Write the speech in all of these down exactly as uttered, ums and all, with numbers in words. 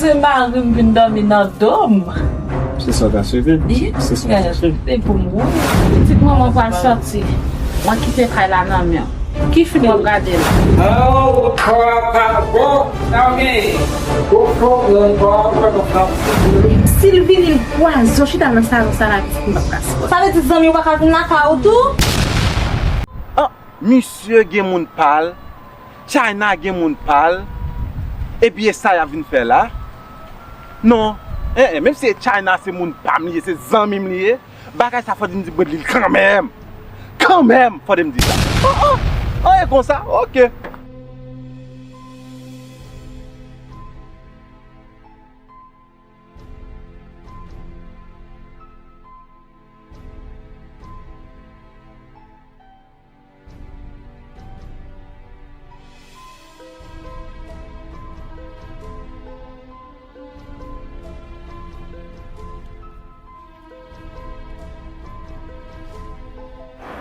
Se mari m vin dòmi nan do m. Se sa w ta swete? Wi, se sa w ta swete. Se pou m, wi. Pitit manman pral sòti. Mwen kite kay la nan men w. Ki fim w ap gade la? Oh, papa, bon, ok. Bon, bon, bon, bon, bon, bon. Si l vini, l pwazon, chita nan salon sa la, pitit m ap kase. Sa vle di zanmi w pa ka vin lakay ou tou? Oh, misye gen moun pa l, China gen moun pa l, epi e sa y ap vin fè la? Non, en, en, menm si e China se moun pa m li ye, se zanmi m li ye, bagay sa fò di m di mwen li l kanmenm. Kanmenm, fò di m di sa. Oh, oh, oh, e konsa, ok.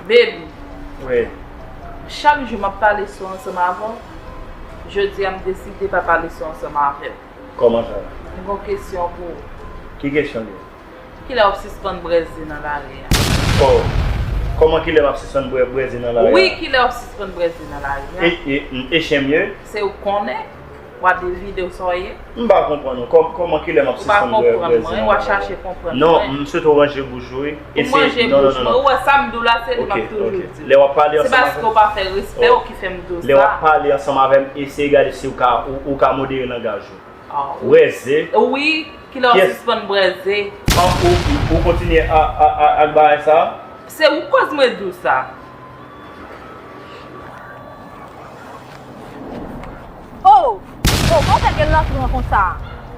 Baby. Wi. Chak jou m ap pale sou ansanm avè w, jodi a m deside pa pale sou ansanm avè w. Kòman sa? M gen yon kesyon pou ou. Ki kesyon li ye? Kilè w ap sispann breze nan lari a? Oh, kòman kilè m ap sispann bre-, breze nan lari a? Wi, kilè w ap sispann breze nan lari a? E, e, e chen m ye? Se ou k konnen, w ap devine w sa w ye. M pa konprann ou. Kòm-, kòman kilè m ap sispann bre-, breze nan lari a? Ou pa konprann mwen, w ap chache konprann mwen. Non, m swete w ranje bouch ou, wi. Ou manje bouch mwen, ou wè sa m di w la, se li m ap toujou di w. Lè w ap pale ansanm avè m. Se paske w pa fè respè w ki fè m di w sa. Lè w ap pale ansanm avè m, eseye gade si w ka, ou, ou ka modere langaj ou. Breze. Wi, kilè w sispann breze? Ou, ou, ou kontinye a, a, a, ak bagay sa? Se ou k koz mwen di w sa. Oh! Oh, kòman w fè gen lantran konsa?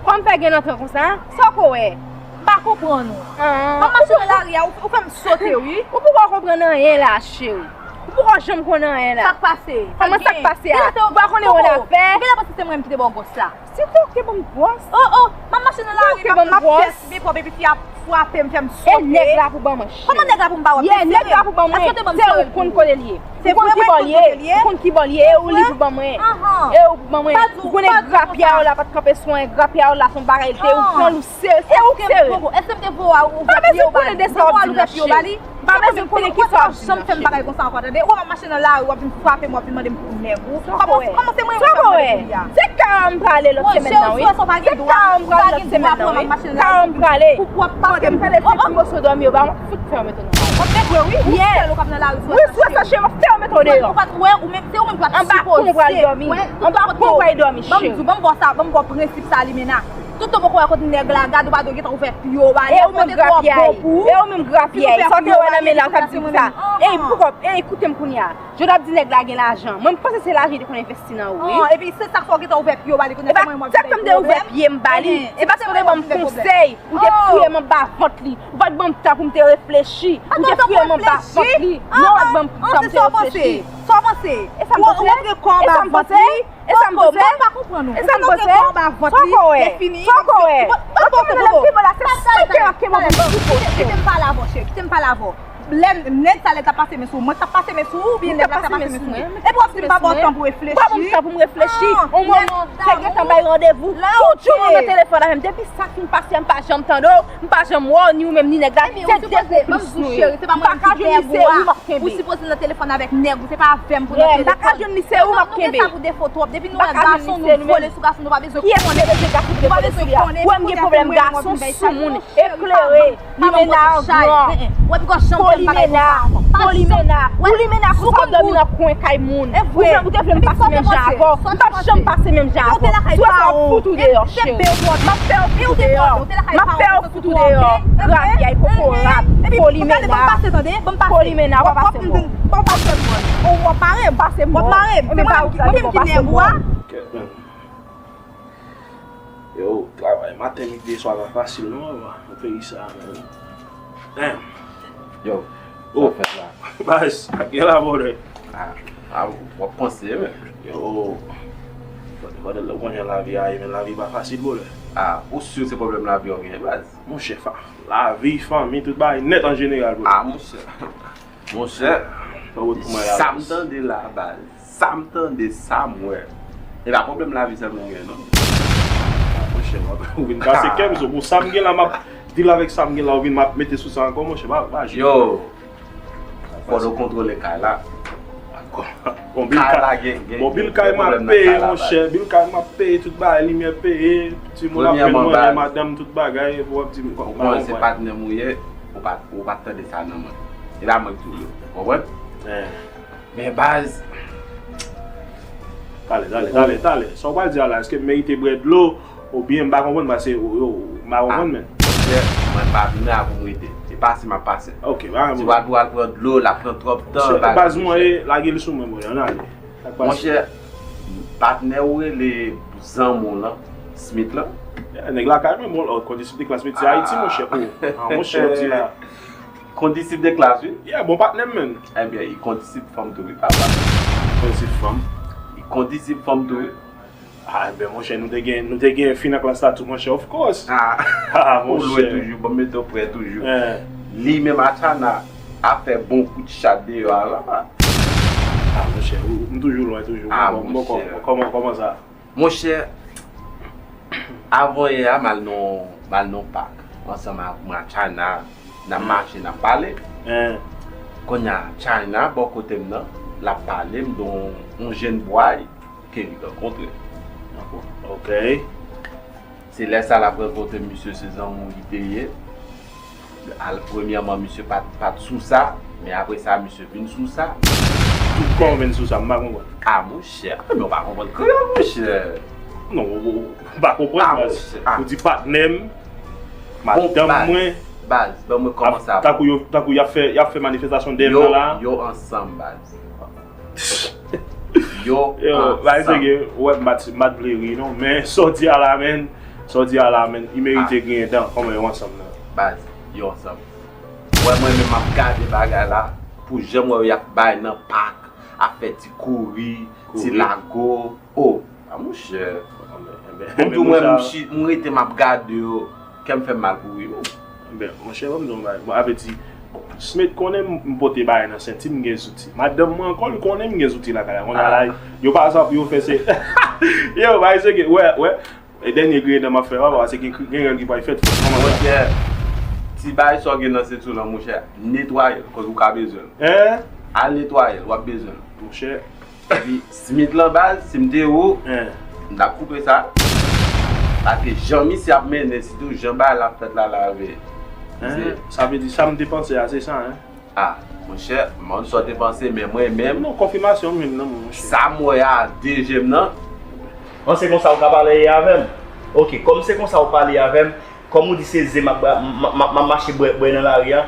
Kòman m fè gen lantran konsa? Sa w ko wè? M pa konprann ou. Manman chire lari a, ou, ou fè m sote, wi. Ou poko konprann anyen la, cheri. Ou poko janm konn anyen la. Sa k pase? Kòman sa k pase a? Ou pa konnen yon afè? Ou genlè panse se mwen menm ki te ba w gwòs la. Se ou ki te ban m gwòs. Oh, oh, m ap mache nan lari, m ap, m ap fè simen pwòp epi fi a frape m, fè m sote. E nèg la pou ban mwen, cheri. Kòman nèg la pou m ba w? Yeah, nèg la pou ban mwen. Se ou k konn kote l ye. Ou konn ki bò l ye. Ou konn ki bò l ye. E ou li pou ban mwen. E ou pou ban mwen. Ou konnen grapya w la pa t kanpe sou anyen, grapya w la se yon bagay l te ye, ou pran l, ou sere, se ou k sere. Èske m te voye w ouvè pye w ba li? M te voye l ouvè pye w ba li? M pa bezwen konnen kisa w ap di m nan, cheri. Ou pa janm fè m bagay konsa ankò, tande? Ou wè m ap mache nan lari, w ap vin frape m, w ap vin mande m pou nèg ou. Kòman, kòman se mwen ou fè m mande pou li a? Se ka a m prale lòt semèn nan, wi. Se ka a m prale lòt semèn nan, wi. Ka a m prale. Paske m tande se ti moso dòmi yo ba m, m ap fout fèmen to nan lari. W ap fèmen, wi. Ou sèl ou k ap nan lari sou sa, cheri. Wi, sou sa, cheri, m ap fèmen to deyò. Ou pa t wè, ou menm, se ou menm ki t ap sipoze. Anba pon w pral dòmi. Anba pon w pral dòmi, cheri. Ban m di w, ban m ba w sa, ban m ba w prensip sa, Limena. Toutan w poko wè kote nèg la, gade w pa dwe gentan ouvè pye w ba li. E ou menm grapyay. E ou menm grapyay. Sa w te wè nan men l la, w t ap di m sa. Ey, poukò, ey, koute m kounye a. Jodi a w ap di nèg la gen lajan. Mwen, m panse se lajan li te konn envesti nan ou, wi. Epi se sa k fè w gentan ouvè pye w ba li kounye a. E pa sa k fè m te ouvè pye m ba li. Se paske w te ban m konsèy, ou te fouye m anba vant li. Ou pa t ban m tan pou m te reflechi. Ou te fouye m anba vant li. Non, ou pa t ban m tan pou m te reflechi. Sa w panse? E sa m panse? Ou rantre kò w anba vant li. E sa m panse? Mwen pa konprann ou. E sa m panse? Ou rantre kò w anba vant li, e fini. Sa w ko wè? Sa w ko wè? Sa w ko wè? Sa w ko wè? Kite m pale avè w, cheri. Kite m pale avè w. Lè nèg sa lè t ap pase men sou ou, mwen k t ap pase men sou ou, oubyen nèg la k t ap pase men sou mwen? Epi w ap di m pa ba w tan pou reflechi? M pa ba w tan pou m reflechi. On moman, te gentan bay randevou. Tout jou nou nan telefòn avè m. Depi sa fin pase a, m pa janm tande w, m pa janm wè w, ni ou menm, ni nèg la. Se de konplis nou ye. M pa ka jwenn li, se ou m ap kenbe. Ou sipoze nan telefòn avèk nèg ou, se pa avè m pou nan telefòn. M pa ka jwenn li, se ou m ap kenbe. Nou gen sa pou defo twòp. Depi nou wè gason, nou vole sou gason, nou pa bezwen konnen. Kiyès ki bezwen gason pou te vole sou li a? Ou wè m gen pwoblèm gason, soumoun, eklere, Limena an gran. Polimena, Polimena, ou Limena konsa w dòmi nan kwen kay moun. Ou vle, ou te vle m pase menm jan avè w. M p ap janm pase menm jan avè w. Sou sa w ap fout ou deyò, cheri. M ap fè w fout ou deyò. M ap fè w fout ou deyò. Grapyay, kokorat, Polimena. Polimena, w ap pase m. Bon, w ap mare m. Pase m. W ap mare m. Se mwen menm ki nèg ou a. Yo, travay maten, midi, swa pa fasil non, papa, nan peyi sa, men. Damn. Yo, sa fèt la? Baz, sa gen la, brother? Ah, ah, w ap panse, men. Yo, brother, brother, ou konnen jan lavi a ye, men lavi pa fasil, brother. Ah, ou si se pwoblèm lavi w genyen, baz? Monchè, fa-, lavi, fanmi, tout bagay nèt an jeneral, brother. Ah, monchè. Monchè, sa m tande la, baz. Sa m tande, sa m wè. E pa pwoblèm lavi sèlman w gen, non. Monchè, w ap, ou vin kase kè m, so pou sa m gen la, m ap deal avèk sa m gen la, ou vin m ap mete sou sa ankò, monchè, pa, pa jwe. Yo, fò nou kontwole kay la. Bon, bil kay, bon, bil kay m ap peye, monchè, bil kay m ap peye, tout bagay, limyè peye, timoun ap jwenn manje, madanm, tout bagay, epi w ap di m, ou konnen se patnè m ou ye, ou pa, ou pa t tande sa nan mwen. E pa mwen ki toujou, konprann? Men baz. Talè, talè, talè, talè. Sa w pral di a la, èske m merite bwè dlo? Oubyen m pa konprann, paske yo, yo, m pa konprann, men. Monchè, mwen pa vin la pou m rete. Se pase m ap pase. Ok, pa gen pwoblèm. Si w al pou al pran dlo, l ap pran twòp tan, bagay. Baz mwen, e, lage l sou mwen, monchè, ann ale. Sa k pase? Monchè, patnè ou rele zanmi w lan, Smith lan? Yeah, nèg lakay mwen, bon, kondisip de klas meti Ayiti, monchè. Oh, ah, monchè, w di la. Kondisip de klas, wi. Yeah, bon patnè m, menn. Ebyen, li kondisip fanm tou, wi, papa. Kondisip fanm? Li kondisip fanm tou, wi. Ah, ebyen, monchè, nou te gen, nou te gen fi nan klas la tou, monchè, of course. Ah, ou lwen toujou, bon, mete w prè toujou. Li menm Achana ap fè bon kout chat deyò a la. Ah, monchè, ou, m toujou lwen toujou. Ah, monchè. Kòman, kòman sa? Monchè, avanyè a, m al nan, m al nan pak ansanm ak Machana, n ap mache, n ap pale. Kounye a, China, bò kote m nan, l ap pale m de yon, yon jenn bway ke li rankontre. Ok. Se lè sa l ap rankontre misye, se zanmi w li te ye. Al, premyèman, misye pa t, pa t sou sa, men apre sa, misye vin sou sa. Kòman vin sou sa? M pa konprann. Ah, monchè. Ah, men w pa konprann kreyòl, monchè. Non, ou, ou, ou pa konprann, baz. Ou di patnè m, madanm mwen. Baz, ban mwen kòmanse a. Tankou yo, tankou y ap fè, y ap fè manifestasyon dèyè m nan la. Yo, yo ansanm, baz. Yo ansanm. Yo, baz, se ke, ou wè, m pa t, m pa t vle ri, non, men sa w di a la, menn, sa w di a la, menn, li merite griyen dan, kòman yo ansanm nan. Baz, yo ansanm. Wè, mwen menm m ap gade bagay la, pou jan m wè yo y ap bay nan pak, ap fè ti kouri, ti lago. Oh, a monchè. Bon, di mwen, m chi-, m rete m ap gade yo, kè m fè m mal pou wi, oh. Ben, monchè, ban m di yon bagay. Bon, avè di, Smith konnen m, m pote bagay nan senti m, m gen zouti. Madanm mwen ankò, li konnen m gen zouti lakay la. Kounye a la, yo pa sa pou yo fè se, yo, bagay se ke, wè, wè. E dènye griyen dan m ap fè, papa, se gen, gen rèl ki pral fèt, fòk kòmanse. Monchè, ti bagay sa w gen nan senti w lan, monchè, netwaye l, koz ou ka bezwen l. Hein? Al netwaye l, w ap bezwen l. Monchè. Epi, Smith lan baz, si m te ou, m t ap koupe sa. Paske jan misye ap mennen, sitou jan bagay la ap fèt la, la, veye. Hein? Sa vle di, sa m te panse a, se sa, hein? Ah, monchè, m pa konn sa w te panse, men mwen menm. Non, konfimasyon m jwenn nan mwen, monchè. Sa m wè a, de je m nan. An, se konsa ou ka pale avè m? Ok, kòm se konsa ou pale avè m, kòm ou di se ze m ap, m, m, m, m ap mache bwè, bwè nan lari a,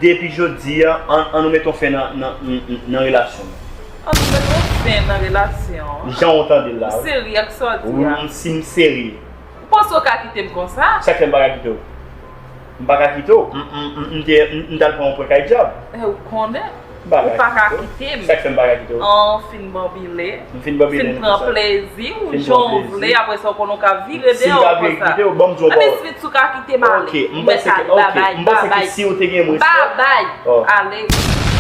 depi jodi a, an, an nou mete yon fen nan, nan, nan, nan relasyon nou. An nou mete yon fen nan relasyon an? Jan ou tande l la, wi. Ou serye ak sa w di a? Wi, m, si m serye. Ou panse w ka kite m konsa? Sa k fè m pa ka kite w? M pa ka kite w. M, m, m, m te, m, m t al pran yon pwen kay dyab. E, ou konnen. Ou pa ka kite m. Sa k fè m pa ka kite w? An, fin banbile. M fin banbile, fin pran plezi w jan w vle, apre sa w konnen w ka vire deyò konsa. Epi Smith, si w ka kite m ale, m mèt ale, babay, babay. Babay, ale.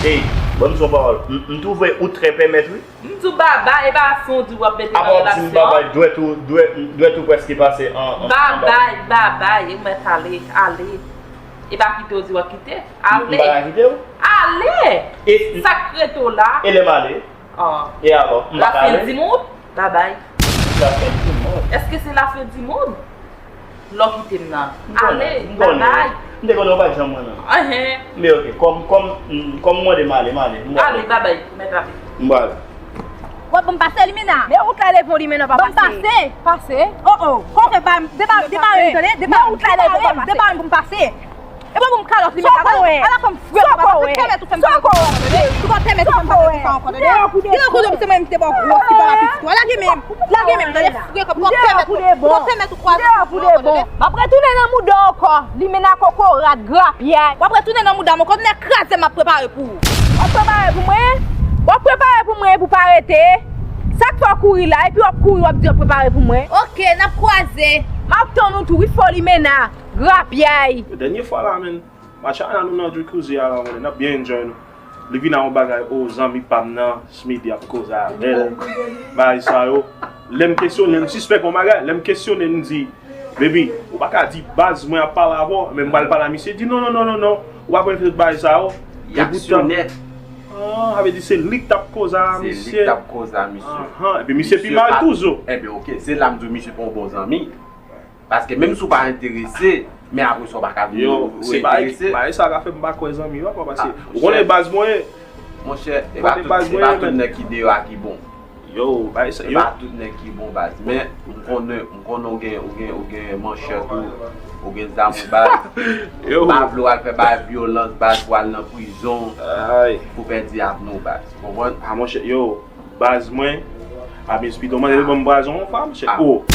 Ey, ban m di yon pawòl. M, m twouve ou trè pèmèt, wi. M di w babay, e pa si w di w ap mete nan relasyon. Apa w di m babay, dwèt ou, dwèt, dwèt ou prèske pase an, an, anba. Babay, babay, e w mèt ale, ale. E pa kite w di w ap kite. Ale. M pa ka kite w? Ale! E sa k rete w la? E lè m ale? E alò, m pa ka ale? Lafen di mond, babay. Lafen di mond. Èske se lafen di mond? Lè w kite m nan. Ale, babay. M te konnen w pa t janm wè nan. Enhen. Men ok, kòm, kòm, kòm w mande m ale, m ale. Ale, babay, mèt ale. M pral. W ap ban m pase, Limena? Men wout la devan w, Limena, pa pase. Ban m pase. Pase. Oh, oh. Kòkè pa m, depare m, tande? Depare m, depare m pou m pase. E pa pou m kalòt Limena, ala fanm frèt, papa, pèmèt ou fè m pale konsa ankò, tande? Ou pa pèmèt ou fè m pale konsa ankò, tande? Ki nan kote misye mwen m te ba w gwo ti papa pitit ou a? Lage men m, lage men m, tande? Frè kòb, ou pa pèmèt ou, ou pa pèmèt ou kwaze m ankò, tande? M ap retounen nan mouda w ankò, Limena kokorat, grapyay. W ap retounen nan mouda m ankò, tande, kraze m ap prepare pou ou. W ap prepare pou mwen? W ap prepare pou mwen pou pa rete? Sa k fè w kouri la? Epi w ap kouri, w ap di w ap prepare pou mwen? Ok, n ap kwaze. M ap tann ou tou, wi, fò Limena. Grapyay! Dènye fwa la, menn. Machana, nou nan jacuzzi a la, menn. N ap byen enjoy nou. Li vin a yon bagay, o, zanmi pa m nan, Smithy ap koze avè l. Bagay sa yo. Lè m kesyone, m sispèk yon bagay. Lè m kesyone, m di, Baby, ou pa ka di baz mwen ap pale avè w, men m pral pale a misye, di non, non, non, non, non, ou pa konn fè tout bagay sa yo. Epoutan, ah, sa vle di se li k t ap koze a misye. Se li k t ap koze a misye. Ahan, epi misye pi mal toujou. Ebyen, oke, se la m di w misye pa yon bon zanmi. Paske menm si w pa enterese, men apre sa w pa ka vin enterese. Yo, se bagay, bagay sa ka fè m pa kwè zanmi yo ankò, paske ou konnen baz mwen ye. Monchè, e pa tout, e pa tout nèg ki deyò a ki bon. Yo, bagay sa, yo. E pa tout nèg ki bon baz, men m konnen, m konnen ou gen, ou gen, ou gen manchèt ou, ou gen zam ou baz. Yo. M pa vle w al fè bagay vyolans baz pou al nan prizon, pou pèdi avni w baz. Ou konprann? Ah, monchè, yo, baz mwen, a Miss Piton, mande l ban m baz yon fwa, monchè. Oh.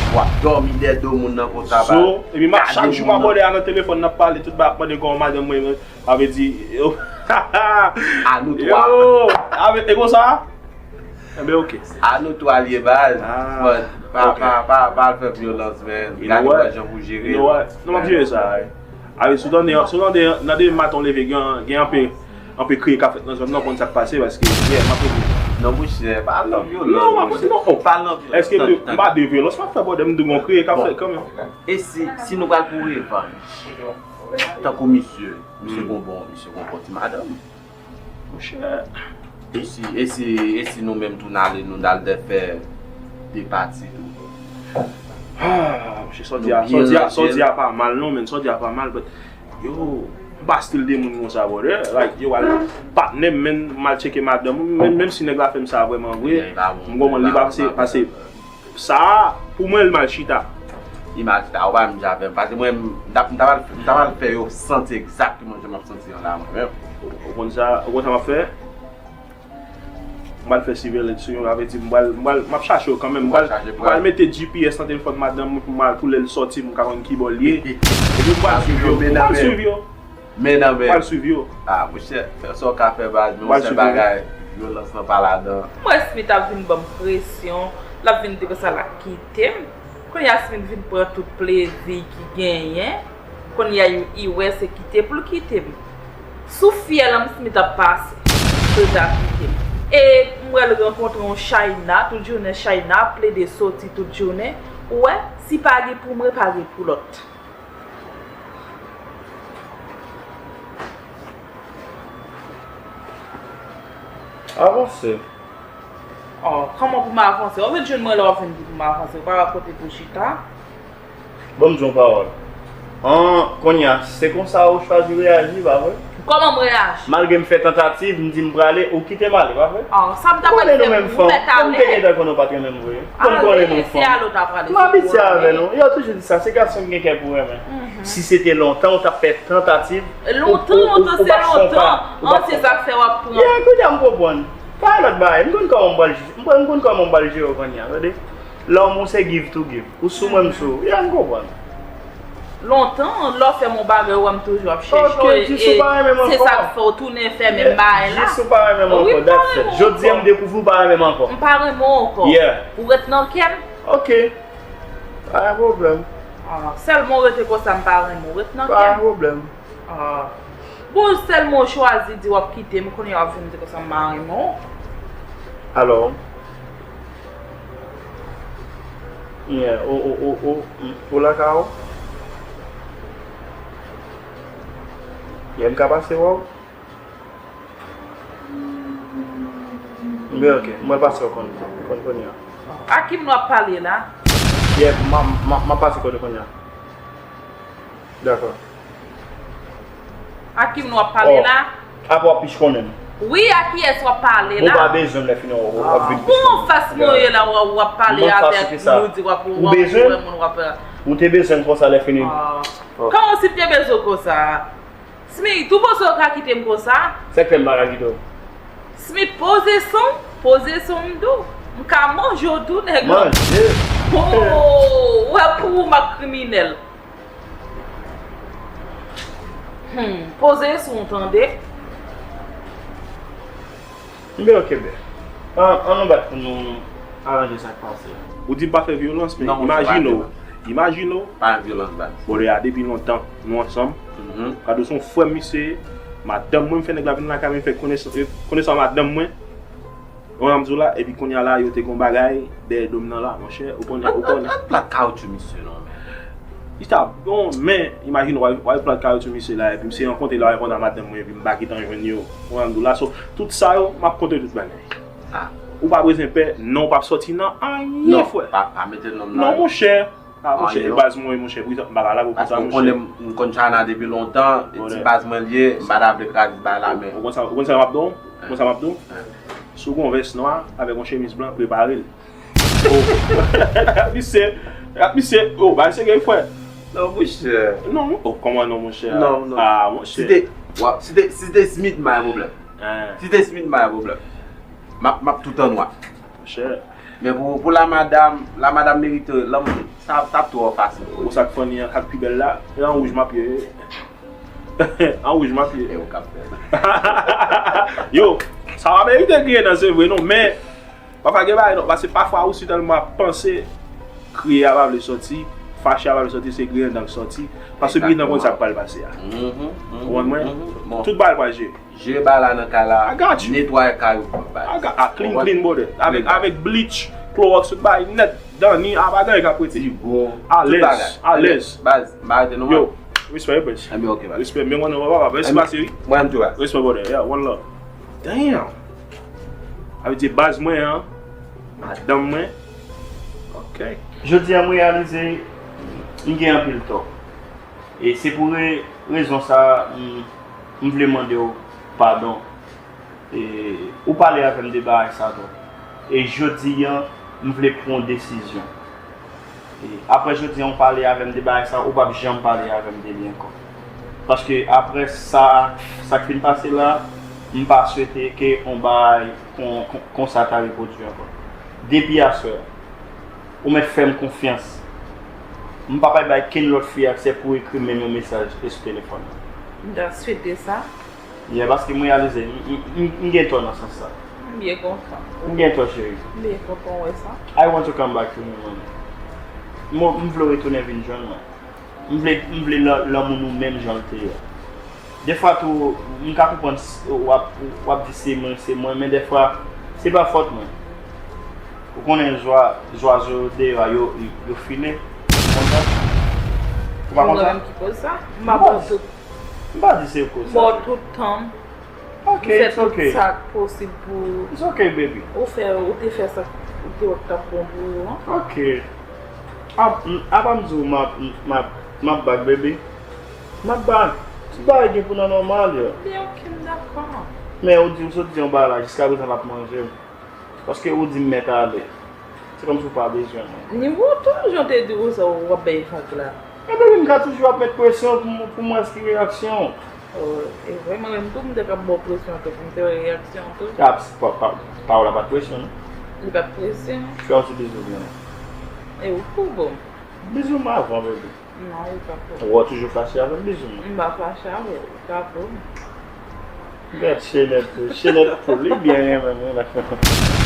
W ap dòmi dèyè do moun nan konsa baz. So, epi m ap chak jou m abòde a nan telefòn, n ap pale tout bagay, ap mande kòman madanm mwen, sa vle di, yo. A nou twa. Yo, a vle, e konsa? Enben, oke. A nou twa l ye baz. Ah, but pa, pa, pa, pa al fè vyolans, man. Gade wè jan pou jere. You know what? Non, m ap jere sa, wi. A wi, si w tande, si w tande, nan demen maten w leve, gen, gen anpe, anpe kriye k ap fèt nan zòn nan, w konn sa k pase, paske, yeah, m ap rete. Non, monchè, pa al nan vyolans, monchè. Non, m ap, non, oh. Pa al nan vyolans. Èske m pa de vyolans, m ap fè bòdè, m di w gon kriye k ap fèt kanmenm. E si, si nou pral pou revanj, tankou misye, misye gon bon, misye gon bon ti madanm. Monchè. E si, e si, e si nou menm tou n ale, nou n al dè fè de pati tou? Ah, monchè, sa w di a, sa w di a, sa w di a pa mal non, men sa w di a pa mal, but, yo, m pa stil de moun konsa, brother. Like, yo al patnè m, men m al tcheke madanm, menm, menm si nèg la fè m sa vrèman vre, m konprann li pa pase, pase Sa a, pou mwen, li mal chita. Li mal chita, ou pa menm jan avè m. Paske mwen, m t ap, m t ap al, m t ap al fè yo santi egzakteman jan m ap santi an la, mwen menm. Ou konn sa, ou konn sa m ap fè? M pral fè sivelans sou yo, sa vle di, m pral, m pral, m ap chache yo kanmenm. M pral, m pral mete G P S nan telefòn madanm mwen pou m al, pou lè l sòti, m ka konn ki bò l ye. Epi m pral swiv yo, m pral swiv yo. Men nan men. Pral swiv yo. Ah, monchè, fè sa w ka fè baz, men yon sèl bagay, vyolans lan pa ladan. M wè Smith ap vin ban m presyon, l ap vin di konsa l ap kite m. Kounye a Smith vin pran tout plezi ki genyen. Kounye a li wè se kite pou l kite m. Sou fyèl an Smith ap pase pou l ta kite m. E m wè l rankontre yon China, tout jounen China ap plede soti tout jounen. Ou wè, si pa gen pou mwen, pa gen pou lòt. Avanse. Oh, kòman pou m avanse? Ou vin jwenn mwen lè w vin di pou m avanse. Ou pa wè kote pou chita? Ban m di w yon pawòl. An, kounye a, se konsa ou chwazi reyaji, pa vre? Kòman m reyaji? Malgre m fè tantativ, m di m prale, ou kite m ale, pa vre? Oh, sa m ta pral fè pou ou mèt ale? Ou konnen nou menm fanm, kòm m te gentan konnen ou pa t renmen m vre. Ou konn konnen nou fanm. M abitye avè nou. Yo toujou di sa, se gason ki gen kè pou renmen. Si se te lontan, ou t ap fè tantativ. Lontan, lontan, se lontan. An, se sa k fè w ap pran. Yeah, kounye a m konprann. Pa lòt bagay. M konn kòman m pral, m konn, m konn kòman m pral jere w kounye a, tande. Lanmou se give to give. Ou sou mwen, m sou ou. Yeah, m konprann. Lontan, lè w fè m yon bagay, ou wè m toujou ap chèche w, e se sa k fè w tounen fè menm bagay la. Jis ou pa renmen m ankò, that's it. Jodi a m dekouvri w pa renmen m ankò. M pa renmen w ankò. Yeah. Ou ret nan kè m. Ok. Pa gen pwoblèm. Ah, sèlman w rete konsa, m pa renmen w. Ret nan kè m. Pa gen pwoblèm. Ah. Bon, sèlman w chwazi di w ap kite m, kounye a w ap vin di konsa m pa renmen w. Alò, yeah, ou, ou, ou, ou, ou lakay ou? Yeah, m ka pase wè w? Mwen, ok, mwen pase w konn, konn kounye a. A ki moun w ap pale la? Yeah, m a, m a, m a pase kote kounye a. Dakò. A ki moun w ap pale la? Oh, apa w ap plis konnen m? Wi, a kiyès w ap pale la? Ou pa bezwen m lè fini w, w ap vin plis konnen m. Bon, fas mwen ye la, w ap, w ap pale avèk moun, ou di w ap, w ap wè moun, w ap. Ou te bezwen m konsa lè fini. Ah. Kòman si m te bezwen w konsa? Smith, ou panse w ka kite m konsa? Sa k fè m pa ka kite w? Smith, poze san w, poze san w m di w. M ka manje w tou, nèg lan. Manje? Oh, ou wè pou ou m ap kriminèl. Hmm, poze san w tande. Enben, ok, bè. An, an nou bat pou nou aranje sa k pase a. Ou di m pa fè vyolans, men imajine w. Imajine w. Pa gen vyolans, baz. Bon, lè a depi lontan, nou ansanm. Kado se yon frè m misye ye. Madanm mwen, m fè nèg la vin lakay mwen, m fè konesan, konesan madanm mwen. Ou wè sa m di w la, epi kounye a la, yo te gon bagay dèyè do m nan la, monchè. Ou konnen, ou konnen. An, an, an plat kawotchou misye non, men. Li ta bon, men imajine w al, w al pran kay sou misye la, epi misye rankontre la, w al pran madanm mwen, epi m pa gentan jwenn yo. Ou konprann m di w la, so, tout sa yo, m ap konte tout bagay. Ah. Ou pa bezwen pè, non, w p ap sòti nan anyen, frè. Non, pa, pa mete non m nan. Non, monchè. Ah, monchè, e baz mwen, monchè, pou sa, m pa ka lage w konsa, monchè. Paske m konnen m konn China depi lontan, e ti baz mwen l ye, m pa ta vle kraze bay la, men. Ou konn sa, ou konn sa m ap di w? Ou konn sa m ap di w? Si w gen yon vès nwa avèk yon chemiz blan, prepare l. Oh. Misye, misye, oh, ba se gen frè. Non, monchè. Non, oh, kòman non, monchè? Non, non. Ah, monchè. Si te, wa- si te, si te Smith, m pa gen pwoblèm. Si te Smith, m pa gen pwoblèm. M ap, m ap tout an nwa. Monchè. Men pou, pou la madam, la madam merite lanmou, sa, sa twò fasil pou li. Ou sa k funny an, sa k pi bèl la, e an wouj m ap ye. An wouj m ap ye. E ou k ap fè l. Yo, sa pa merite griyen nan, se vre non, men pafwa gen bagay non, paske pafwa ou si tèlman ap panse, kriye a pa vle sòti, fache a pa vle sòti, se griyen dan k sòti, paske griyen dan konn sa k pral pase a. Ou konprann mwen? Tout bagay pral jere. Jere bagay la nan kay la, netwaye kay ou pou baz. I got, ah, clean, clean, brother. Avèk, avèk bleach, Clorox, tout bagay nèt, dan ni, a pa gen anyen k ap rete. Ti bon. Alèz, alèz. Baz, m pa rete non. Yo, respè, respè. Respè, men konnen papa, respè pa seri. Mwen tou, baz. Respè, brother. Yeah, one love. Damn. Sa vle di baz mwen an, madanm mwen. Ok. Jodi a, m reyalize m gen anpil tò. E se pou re- rezon sa a, m, m vle mande w padon. E, ou pale avè m de bagay sa tou. E jodi a, m vle pran yon desizyon. E apre jodi a, ou pale avè m de bagay sa, ou p ap janm pale avè m de li ankò. Paske apre sa, sa k fin pase la, m pa swete ke yon bagay kon- kon- konsa ta repwodui ankò. Depi aswè, ou mèt fè m konfyans. M p ap bay kenn lòt fi aksè pou ekri menm yon mesaj e sou telefòn nan. M ta swete sa. Yeah, paske m reyalize, m, m, m, m gen tò nan sans sa. M byen kontan. M gen tò, cheri. M byen kontan wè sa. I want to come back to you, man. Mo- M vle w retounen vin jwenn mwen. M vle, m vle lan- lanmou nou menm jan l te ye. Defwa tou, m ka konprann s- w ap, w ap di se mwen, se mwen, men defwa, se pa fòt mwen. Ou konnen zwa- zwazo deyò a, yo, yo file. Konn sa? Ou pa konn sa? Mwen menm ki koz sa? M pa konn tout. M pa di se koz sa. Bon, tout tan m. Ok, it's ok. M fè tout sa k posib pou. It's ok, baby. Ou fè, ou te fè sa, ou te wè k t ap bon pou ou an. Ok. Ap, m- apa m di w m ap, m ap, m ap back, baby? M ap back. Tout bagay gen pou nan nòmal, yo. Byen, ok, m dakò. Men ou di, ou sot di yon bagay la, jiskaprezan l ap manje m. Paske ou di m mèt ale. Se kòmsi ou pa bezwen mwen. Ni ou tou, jan te di ou sa, w ap bay vag la. Ebyen, m ka toujou ap met presyon pou m, pou m wè ki reyaksyon w. Oh, e vre, mwen menm tou, m te ka ba w presyon tou, pou m te wè reyaksyon w tou. Ah, pa, pa, pawòl la pa t presyon, non. Li pa t presyon. Fè yon ti bizou pou mwen. E ou tou bon. Bizou m avan, baby. Non, ou pa bon. Ou toujou fache avè m, bizou m. M pa fache avè w, ou pa bon. Gad chenèt, chenèt pou li byen renmen mwen la.